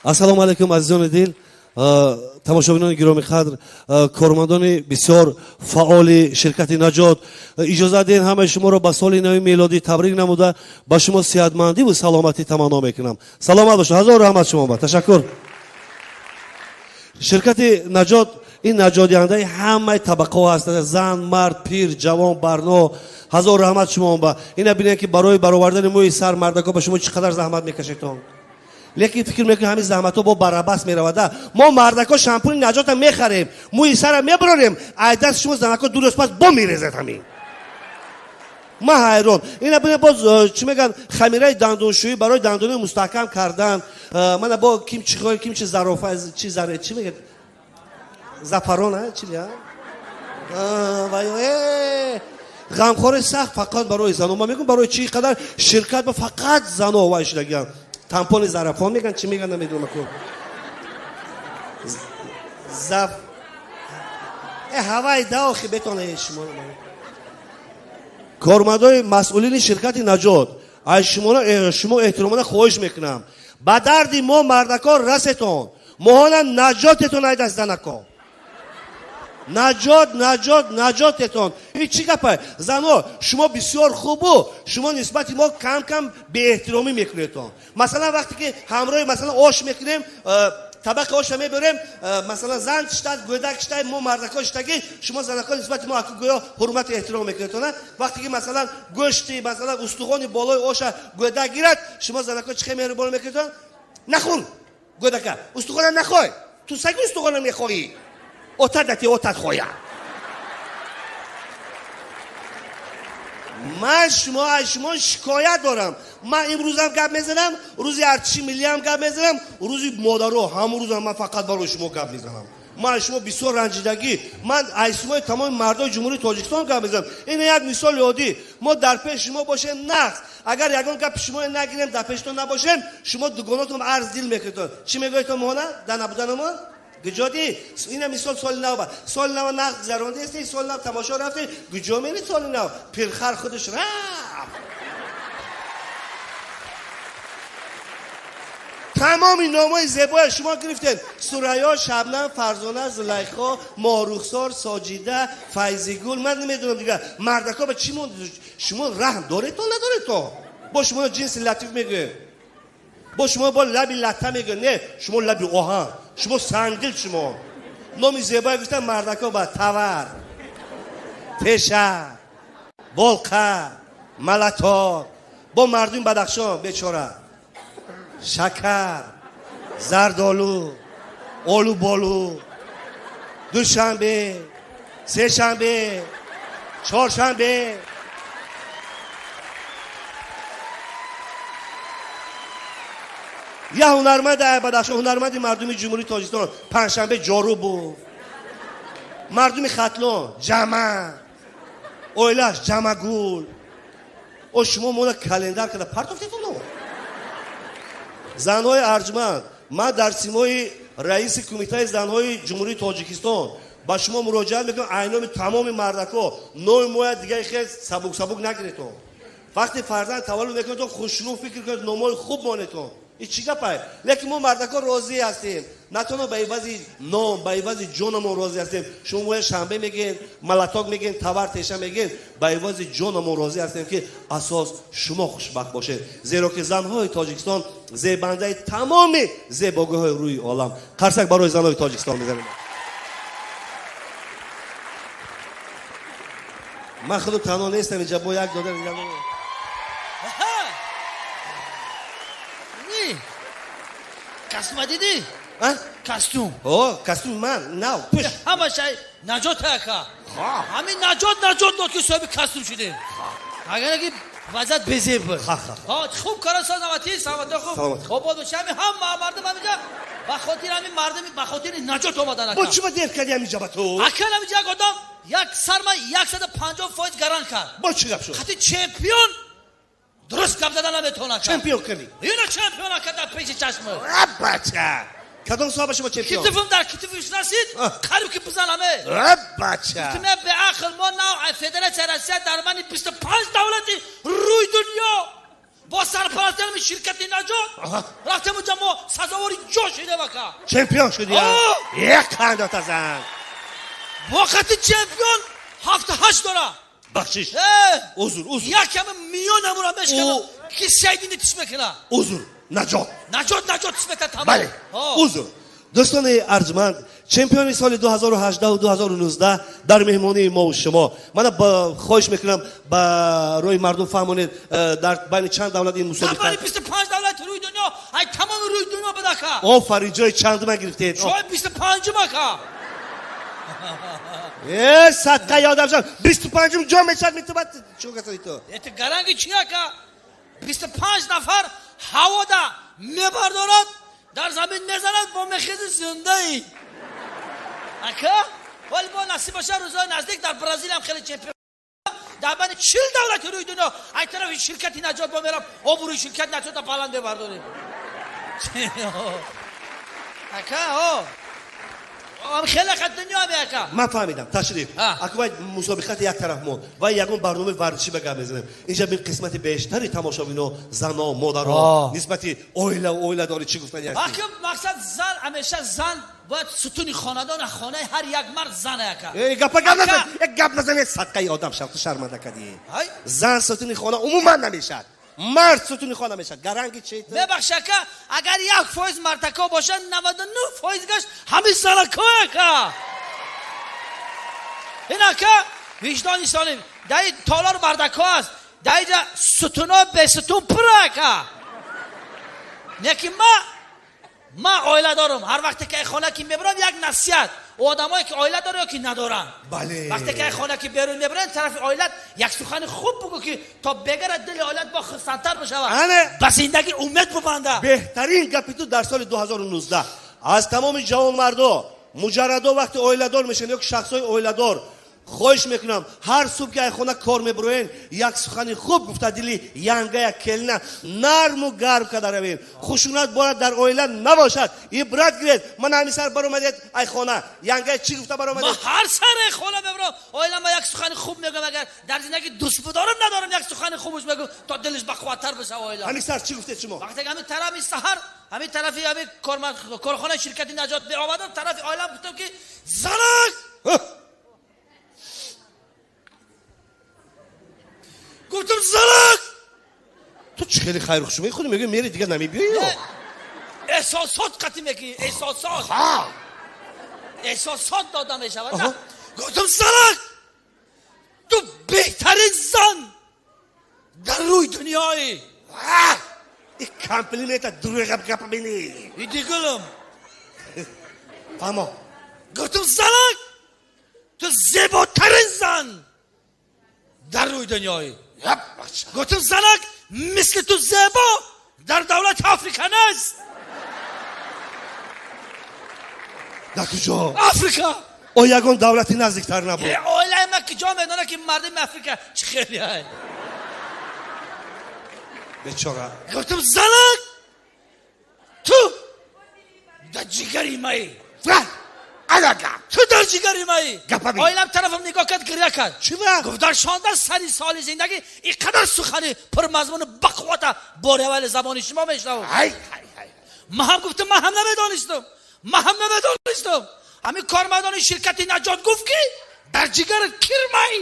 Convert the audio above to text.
Ассалому алайкум, азизони дил, тамошобинони гиромиқадр, кормандони бисёр фаъоли ширкати Наҷот. Иҷозат диҳед, ҳамаи шуморо ба соли нави мелодӣ табрик намуда, ба шумо сиҳатмандиву саломатӣ таманно мекунам. Саломат бошед, ҳазор раҳмат шумо ба. Ташаккур. Ширкати Наҷот ин наҷотдиҳандаи ҳамаи табақаҳо ҳаст: зан, мард, пир, ҷавон, барно. Ҳазор раҳмат шумо ба. Ина бинед, ки барои баровардани мӯи сар мардако ба шумо чӣ қадар заҳмат мекашедтон, лекин фикр мекунем, ҳамин заҳматҳо бо барабас меравада. Мо мардако шампуни Наҷота мехарем, мӯи сара мебарорем, ай даст шумо занако 2 рӯз пас бо мерезад. Ҳамин ман ҳайрон. Ина бинед, боз чӣ мегӯянд, хамираи дандоншӯӣ барои дандони мустаҳкам кардан. Мана бо ким чи хоҳ, ким чи зарофа, чи заре, чӣ мегӯяд, зафарон, чи ғамхори сахт фақат барои зано. Ман мегӯям, барои чӣ қадар ширкат ба фақат зано вай шудагиям? Тампони зарафон мегӯянд, чӣ мегӯянд, намедонам ку. Заф э ҳавай да охи бетона шумо. Кормандои масъулини ширкати Наҷот, аз шумо эҳтиромона хоҳиш мекунам, ба дарди мо мардакон расетон, моҳона наҷотетон ай даст занако. Наҷот, наҷот, наҷотетон. Ин чӣ гапа? Зано, шумо бисёр хубу шумо нисбати мо кам кам беэҳтиромӣ мекунедтон. Масалан, вақте ки ҳамроҳи, масалан, ош мекунем, табақи оша мебарем, масалан, зан шитад, гӯдак шитад, мо мардако шитагӣ, шумо занако нисбати мо аку гӯё ҳурмату эҳтиром мекунедтон. Вақте ки, масалан, гӯшти, масалан, устухони болои оша гӯдак гирад, шумо занако чӣ хел меҳрубонӣ мекунедтон? Нахӯр, гӯдака, устухона нахой, ту саги устухона мехоҳӣ, отадати отад хоя. Ман шумо аз шумо шикоят дорам. Ман имрӯзам гап мезанам, рӯзи артиши миллиам гап мезанам, рӯзи модаро, ҳамун рӯзам ман фақат барои шумо гап мезанам. Ман аз шумо бисёр ранҷидагӣ. Ман аз симои тамоми мардои Ҷумҳурии Тоҷикистон гап мезанам. Ин як мисоли оддӣ. Мо дар пеши шумо бошем, нақс агар ягон гапи шумо нагирем, дар пештон набошем, шумо дугонотон арз дил мекунедтон. Чӣ мегӯедтон моҳона дар набуданамон? Гуҷодӣ? Ина мисол, соли нав, соли нав нақд гузарондиести, соли нав тамошо рафти, гуҷо мери соли нав? Пирхар худаш рафт. Тамоми номҳои зебоя шумо гирифтед: Сурайё, Шабнам, Фарзона, Зулайхо, Моҳрухсор, Соҷида, Файзигул. Ман намедонам, дигар мардако ба чӣ монд? Шумо раҳм доред то надоред? То бо шумо ҷинси латиф мегӯем, бо шумо бо лаби латта мегӯем. Не, шумо лаби оҳан, шумо сангдил. Шумо номи зебое гуфтан мардако ба тавар, теша, болқа, малатор. Бо мардуми Бадахшон бечора шакар, зардолу, олуболу, душанбе, сешанбе, чоршанбе. Я ҳунарманд Бадахшон, ҳунарманди мардуми Ҷумҳурии Тоҷикистон, панҷшанбе ҷору буд. Мардуми Хатлон ҷама, оилаш Ҷамагул. О, шумо мона календар карда партофтетон. Занҳои арҷманд, ман дар симои раиси Кумитаи занҳои Ҷумҳурии Тоҷикистон ба шумо муроҷиат мекунам. Айноми тамоми мардако, номи моя дигаи хел сабук сабук нагиретон. Вақте фарзанд таваллуд мекунедтон, хушрӯ фикр кунед, номҳои хуб монетон. Ин чӣ гапай? Лекин мо мардако розӣ ҳастем, на танҳо ба ивази ном, ба ивази ҷонамон розӣ ҳастем. Шумо моя шанбе мегӯен, малаток мегӯен, тавар, теша мегӯен, ба ивази ҷонамон розӣ ҳастем, ки асос шумо хушбахт бошед, зеро ки занҳои Тоҷикистон зебандаи тамоми зебогиҳои рӯи олам. Қарсак барои занҳои Тоҷикистон мезанем. Ман худу танҳо нестам инҷа, бо як додар. Костюма дидӣ? Костюм. О, костюми ман нав пӯш. Ҳама шай Наҷот ака. Ҳамин Наҷот, наҷот дод, ки соҳиби костюм шудем, агар ки вазъият безеб буд. Хуб кара, саломатӣ, саломатӣ, хуб обод боши. Ҳамин ҳама мардум ҳаминҷа ба хотири ҳамин мардуми, ба хотири Наҷот омадан, ака. Бо чӣ ба дер кардӣ ҳаминҷа ба ту? Ака, ҳаминҷа як одам як сарма 150% гаран кард. Бо чӣ гап шуд? Хати чемпион дуруст гап зада наметавонад. Чемпион кардӣ? Ина чемпион, ака, дар пеши чашма. Бача, кадом соҳаба шумо чемпион? Китифм дар китифиш расид, қариб ки бизанаме. Бача. Гуфтим, беақл, мо нав федератсия Россия дар мани 25 давлати рӯи дунё Бо сарпарастами ширкати Наҷот рафтем унҷа, мо сазовори ҷо шидем, ака. Чемпион шуди? Як қандота зан. Воқати чемпион 7-8 дора. Бахшиш, узр, узр. Яками миёнамура мешканам, ки сайдини тиш мекуна. Узр, Наҷот. Наҷот, Наҷот тиш мекуна, тамом. Бале, узр. Дӯстони арҷманд, чемпиони соли 2018 2019 дар меҳмонии мо шумо. Мана хоҳиш мекунам, ба рӯи мардум фаҳмонед, дар байни чанд давлат ин мусобиқа? Дар байни 25 давлати рӯи дунё, ай тамоми рӯи дунё буд, ака. Офарин, ҷои чандума гирифтед? Ҷои 25-ум, ака. Э, садқа ёдам шад, 25-ум ҷо мешад, метубад чӣ касои ту? Это гаранги чи, ака? 25 нафар ҳавода мебардорад, дар замин мезанад, бо мехези зиндаи. Ака, вале бо насиб боша, рӯзҳои наздик дар Бразилиям хеле чемпион дар байни 40 давлати рӯи дунё ай тарафи ширкати Наҷот бо мерам, обрӯи ширкати Наҷота баланд мебардорем. Ака, о хеле хат дунё ами, ака. Ман фаҳмидам, ташриф. Ака, вай мусобиқати як тараф монд, вай ягон барномаи варзишӣ ба гап мезанем. Инҷа бин, қисмати бештари тамошобино зано, модаро, нисбати оила, оиладорӣ чӣ гуфтани ҳастӣ? Ака, мақсад зан, ҳамеша зан бояд сутуни хонадон, хонаи ҳар як мард зан, ака. Э, гапа гап назан, як гап назан, садқаи одам шав, ту шарманда кадӣ. Зан сутуни хона умуман намешад, мард сутуни хона мешад. Гаранги чи? Мебахш, ака, агар 1% мардакҳо бошанд, 99% гашт ҳамин занако, ака. Ин, ака, виҷдони солим дар ин толор мардакҳо аст, дар инҷа сутуно бесутун пур, ака. Лекин ма оила дорам, ҳар вақте ки хона ки мебарам, як насиҳат одамое ки оила доранд ё ки надоранд. Вақте ки хона ки берун мебаранд, тарафи оилат як сухани хуб бугӯ, ки то бегарад дили оилат бо хурсандтар бишавад, ба зиндагӣ умед бубанда. Беҳтарин гапи ту дар соли 2019. Аз тамоми ҷавонмардо, муҷаррадо, вақте оиладор мешаванд ё ки шахсҳои оиладор, хоҳиш мекунам, ҳар субҳ ки ай хона кор мебуроен, як сухани хуб гуфта, дили янгая, келина нарму гарм карда равем. Хушунат бояд дар оила набошад, ибрат гиред. Ман ҳамин сар баромадед ай хона, янгая чӣ гуфта баромадед? Ман ҳар саре хона мебарам, оила ма як сухани хуб мегӯям. Агар дар зиндагӣ дӯст бидорам, надорам, як сухани хубаш мегӯям, то дилаш бақувваттар бишава оила. Ҳамин сар чӣ гуфтед шумо? Вақте ҳамин тарафи саҳар, ҳамин тарафи ҳамин корхонаи ширкати Наҷот меомадам, тарафи оилам гуфтам, ки занак, гуфтам, занак. Ту чӣ хеле хайру хуш мехӯри, мегӯи мери, дигар намебиёӣ. Эҳсосот қатӣ мекунӣ, эҳсосот, эҳсосот дода мешавад. Гуфтам, занак, ту беҳтарин зан дар рӯи дунёӣ. Комплимента дурӯға гапа бини. Иди, гулам. Фаҳмо. Гуфтам, занак, ту зеботарин зан дар рӯи дунёӣ. Гуфтам, занак, мисли ту зебо дар давлати Африка нест. Дар куҷо? Африка. О, ягон давлати наздиктар набуд? Оилаи ма куҷо медонад, ки мардуми Африка чӣ хеле ай. Бечора. Гуфтам, занак, ту дар ҷигари маӣ. Ту дар ҷигари маӣ. Оилам тарафам нигоҳ кард, гиря кард. Чӣ? Гуфт, дар 16 сари соли зиндагӣ ин қадар сухани пурмазмуну бақуввата бори аввали забони шумо мешунавам. Ман ҳам гуфтам, ман ҳам намедонистам, ман ҳам намедонистам. Ҳамин кормандони ширкати Наҷот гуфт, ки дар ҷигари кирмаӣ.